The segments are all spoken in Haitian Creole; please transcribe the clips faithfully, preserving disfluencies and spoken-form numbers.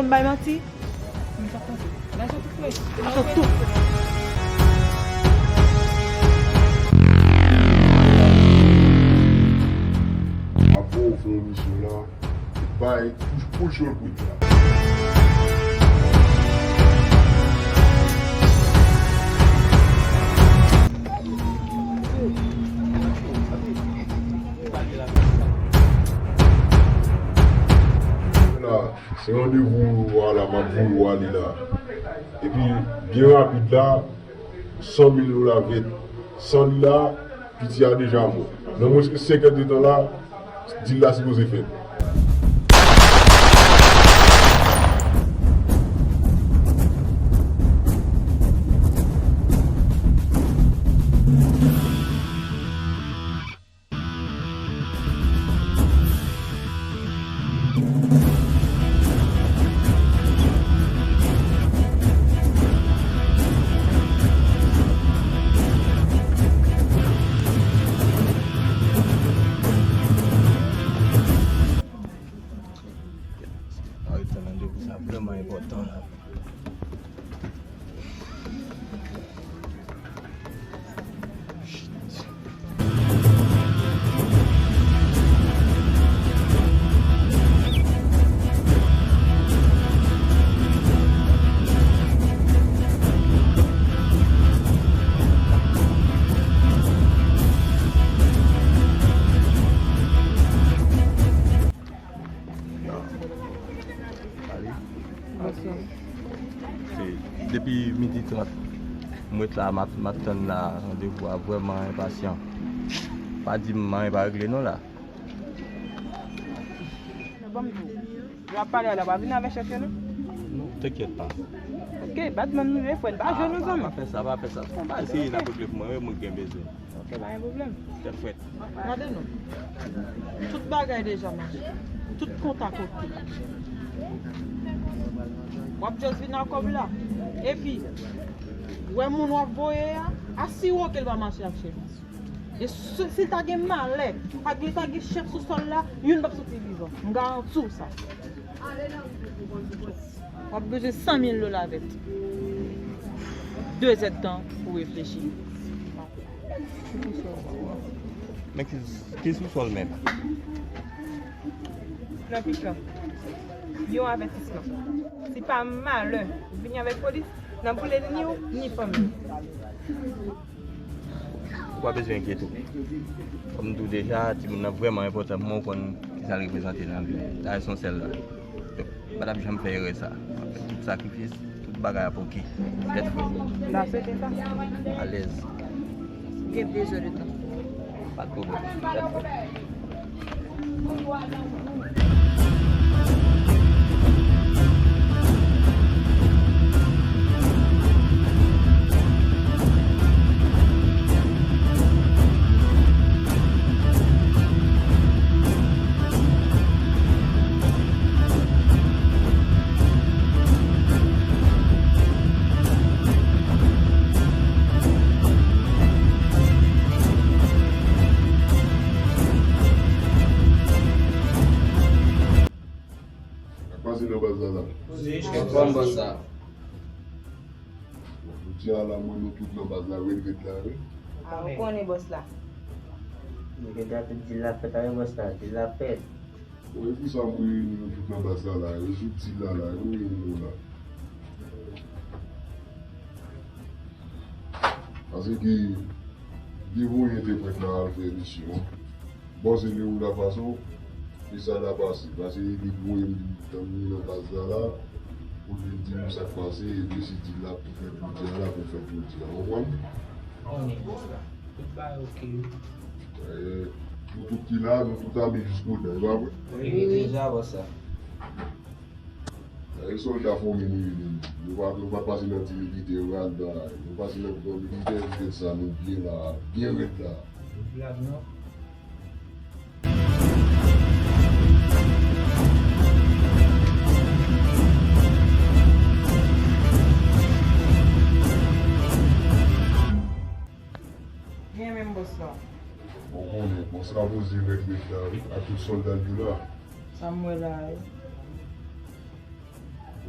M bay manti. Men sa k pase? Lajan tout fre. Lajan tout. Apre w fè misyon la, bay pou, pou l cho l pou l la. La, se randevou a la, m ap voye w ale la. Epi, byen rapid la, san mil dola vèt. San li la, piti a deja mò. Nan mwens ke senk è de tan la, dil la sipoze fèt. Sa vrèman enpòtan la. Depi midi trant, m ret la, m ap, m ap tann la, randevou a vrèman enpasyan. Pa di m anyen pa regle non la. Ban m di w, lè w ap pale a la, pa vin avè chèf yo non. Non, t'inquiète pas. Ok, Batman nou ye, frè, n pa jwe non, zanmi. Pa fè sa, pa fè sa. Fè yon bagay serye n ap regle pou mwen, wi, mwen gen bezwen. Ok, pa gen pwoblèm. Tèt frèt. Gade non. Tout bagay deja mache. Tout kontak oke. W ap just vin ak kòb la. Epi, wè moun w ap voye a, asire w ke l pa mache ak chèf. E si, si l ta gen malè, ak li ta gen chèf sou sòl la, youn p ap soti vivan. M garanti w sa. W ap bezwen san mil dola vèt. De zèdtan pou reflechi. Men ki, ki sousòl menm? Plan pikan. Yon avètisman. Si pa malè, ou vini avèk polis, n ap boule ni w, ni fanmi w. Ou pa bezwen enkyete w. Kòm m di w deja, timoun nan vrèman enpòtan pou mwen, ou konn kisa l reprezante nan vi m. Sa se yon sèl la. Donk, m pa t ap janm fè erè sa. M ap fè tout sakrifis, tout bagay ap oke. Tèt frèt. N a swete sa. Alèz. Gen bezwen de tan. Pa t pwoblèm. Tèt frèt. Sa k pase nan baz la la? Anfòm bòs la. Bon, jodi a la, mwen nou tout nan baz la, red red la, wi. A, ou konnen bòs la. Red la, tout dil la fèt, a, wi, bòs la, dil la fèt. Bon, e pou sa m reyini nou tout nan baz la la, rezoud dil la la, e reyini nou la. Paske gen voye te prèt la al fè misyon an. Bon, se le ou la fason, e sa la pase. Paske li voye m nan baz la la, pou l vin di nou sa k pase, epi se dil la pou fèt jodi a la, pou fèt jodi a. Ou konprann? Konnen, bòs la. Tout bagay oke, wi. Eh, nou tout ki la, nou tout ame jiskodan, e pa vre? Wi, wi, deja, bòs la. Eh, sòlda fòme nou ye, nou. Nou pa, nou pa pase nan ti militè, yo al ba, nou pase nan gran militè, poutèt sa, nou byen la, byen rèd la. Ou vle ap non? Byen menm bòs la. Bon, konnen, bòs la poze rèd rèd la, wi, ak tout sòlda l yo la. Sa m wè la, wi.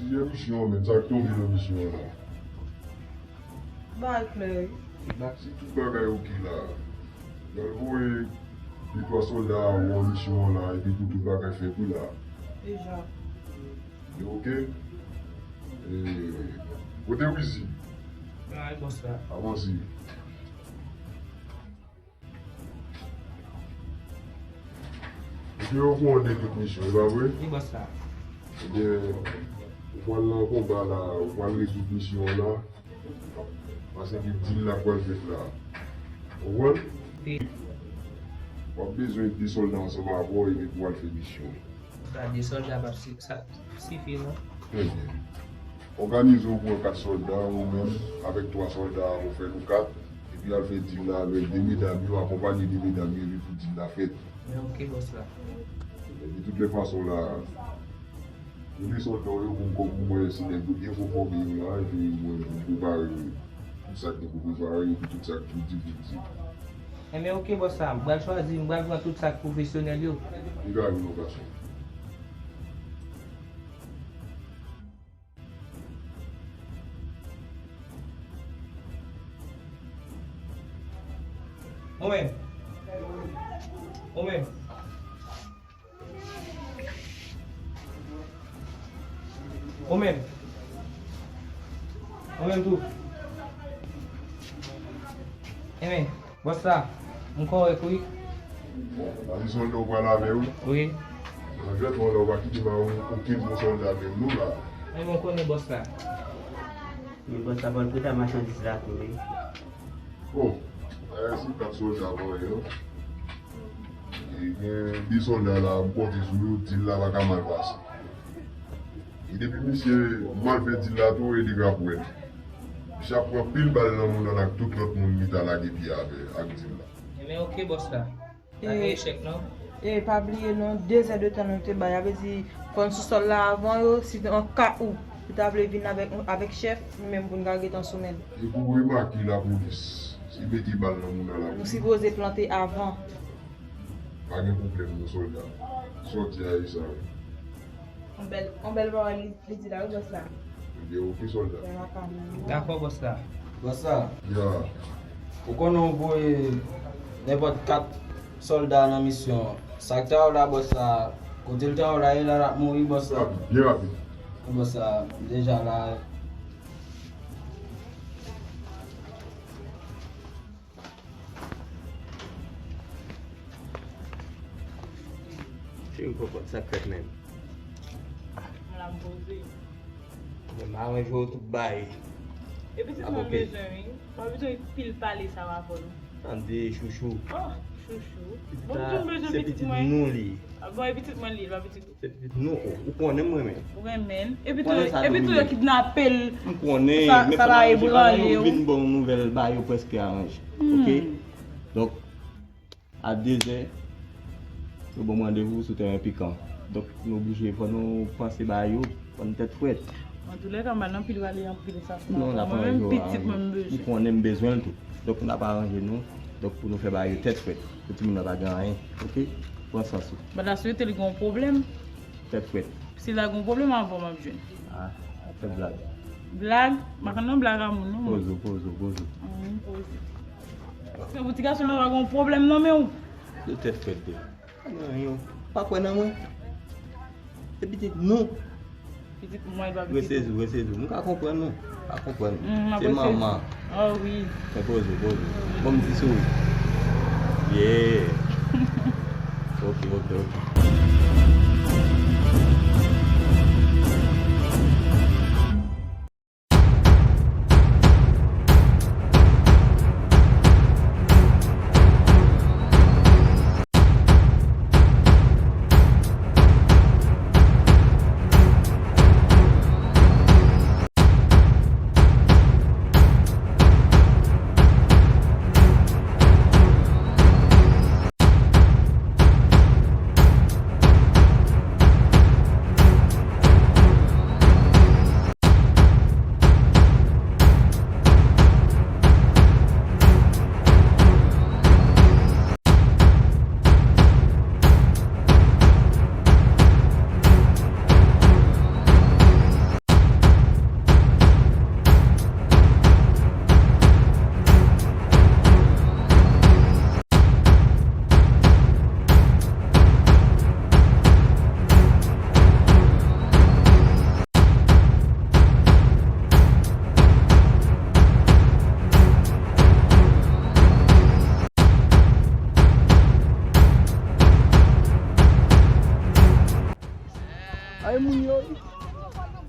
Plizyè misyon, menm sa k tonbe nan misyon an la. Bay klè. Si tout bagay oke la, y al voye de twa sòlda a ou an misyon an la, epi pou tout bagay fèt wi la. Deja. Yo oke? E, kote Wizi? Ay, bòs la. Avanse. Epi yo konnen tout misyon, e pa vre? Wi, bòs la. Ebyen, ou pral nan konba la, ou pral rezoud misyon an la. Paske gen dil la k pral fèt la. Ou konprann? Wi. W ap bezwen de sòlda ansanm avè w epi pou w al fè misyon. Sa de sòlda p ap si-, sa sifi, non? Trè byen. Òganize w pran kat sòlda, ou menm, avèk twa sòlda, ou fè nou kat, epi al fè dil la avèk de medam yo, akonpanye de medam yo, epi pou dil la fèt. Men oke, bòs la. Epi tout lè fason la, nou de sòlda yo pou m, pou mwen si nèg yo byen fò fòme yo la, epi mwen, mwen prepare tout sa k gen pou prepare, epi tout sa k pou di, pou di. Enben, oke, bòs la. M pral chwazi, m pral pran tout sa k pwofesyonèl yo. Li ka vin, non, gason. Ou menm. Ou menm. Ou menm. Ou menm tou. Enben, bòs la, m kòrèk wi. Bon, pa di sòlda w pral avè w wi. Wi. Nan jwèt mwen la, ou pa kite ba yon okenn bon sòlda menm non la. Enben, ou konnen bòs la. Men bòs la pral prete machandiz la tou wi. Bon, bagay se kat sòlda mwen yo. E gen de sòlda la, m konte sou yo, dil la pa ka mal pase. E depi misye mal fè dil la tou, e li ka pwèl. Misye ap pran pil bal nan mouda l ak tout lòt moun li ta lage pye avè ak dil la. Enben, oke, bòs la. Pa gen echèk, non? E pa bliye, non, de zè de tan nou te bay. Sa vle di, fò n sou sòl la avan yo, si an ka ou, ou ta vle vin avèk, avèk chèf, nou menm pou n ka gentan sou men l. E pou remake lapolis, si mete bal nan mouda lapolis. Nou sipoze plante avan. Pa gen pwoblèm, non, sòlda. Sòti a e sa, wi. On bèl, on bèl pawòl li, li di la, wi, bòs la. Ebyen, oke, sòlda. Bèl pawòl. Dakò, bòs la. Bòs la. Ya. Ou konnen w voye nenpòt kat sòlda nan misyon. Sa k ta w la, bòs la. Kote l ta w la, e la l ap mouri, bòs la. Rapid, byen rapid. Bòs la, deja la. Cheri, konprann sa k fèt menm. M la m poze. Mwen m aranje w tout bagay. E pitit mwen m bezwen, wi. Mwen bezwen pil pale sa w avè l. Tande, chouchou. Oh, chouchou. Pitit la, se pitit nou li ye. Bon, e pitit mwen li ye, l pa pitit ou. Se pitit nou, ou, ou konnen m renmen l. Ou renmen l. Epi tou, epi tou yo kidnape l. M konnen, men fò n aranje bagay yo, vin ba w nouvèl, bagay yo prèske aranje. Oke? Donk, a dezè, yo ban m randevou sou tèren Pikan. Donk, nou oblije, fò nou panse bagay yo, fò n tèt frèt. Antoulèka, m pa nan anpil pale, anpil sa. Non, n ap aranje yo, mwen menm, pitit mwen m bezwen. M konnen m bezwen l tou. Donk, n ap aranje nou. Donk, pou nou fè bagay yo tèt frèt. Pou timoun nan pa gen anyen. Oke? Pran sans ou. But la swete li gen yon pwoblèm. Tèt frèt. Si la gen yon pwoblèm, avè w m ap jwenn. Ah, ap fè blag. Blag? M pa konn nan blag a moun, non. Poze w, poze w, poze w. Ann poze. Se pou ti gason nan pa gen yon pwoblèm nan men w. Yo tèt frèt tou. Pa gen anyen. Pa kwè nan mwen. Se pitit nou. Pitit mwen, pa pitit ou. Resezi w, resezi w. M ka konprann ou. M ka konprann ou. Se manman. Oh wi. Men poze w, poze w. Bon, m di souri. Yeah. Ok, ok, ok.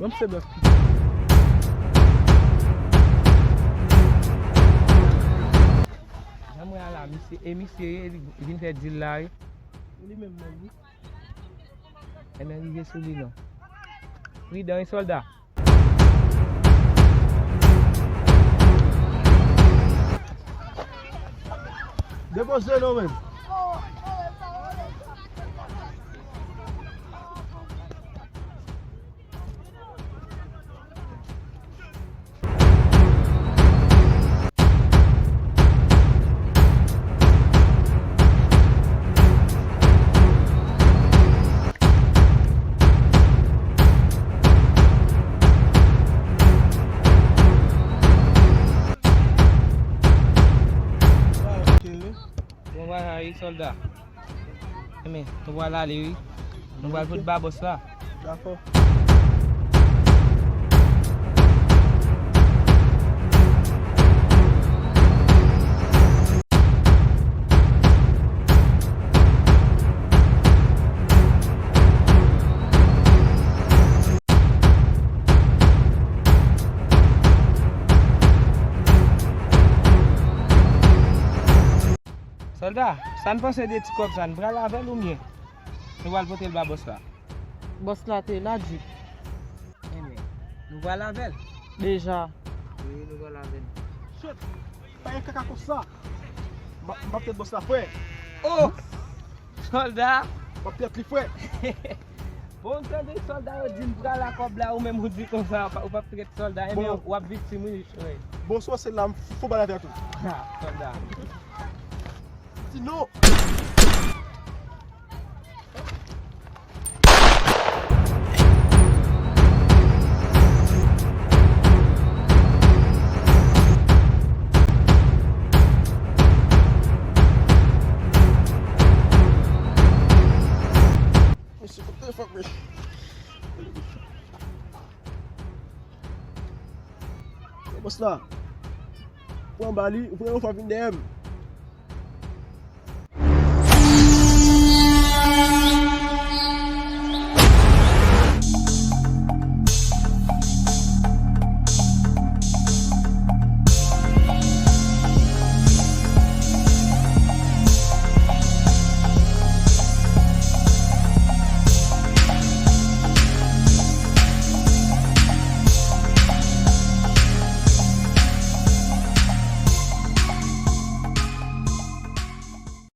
Mwen se bèf. Jan m wè a la, misye, e misye ye, li vin fè dil la, wi. Li menm menm, wi. Enben, rive sou li, non. Pridan, wi, sòlda. Depoze non, menm. Bon bagay, sòlda. Enben, nou pral ale, wi. Nou pral pote ba bòs la. Dakò. Sòlda, sa n panse de ti kòb sa, n pral avè l oubyen nou pral pote l ba bòs la? Bòs la te la, Djip. Enben, nou pral avè l. Deja. Wi, nou pral avè l. Shit! Pa gen kaka konsa! M ap, m ap tèt bòs la, frè! Oh! Sòlda! M ap tèt li, frè! Bon, m tande sòlda yo di m pral a kòb la, ou menm ou di konsa, ou p ap trete sòlda, enben, w ap viktim, wi, frè. Bon, si w se la, m fon bagay avè tou. Ha, sòlda. Di non! Mesye, kote telefòn mwen? Bòs la, pran ba li, ou pran yon fwa vin dèyè m.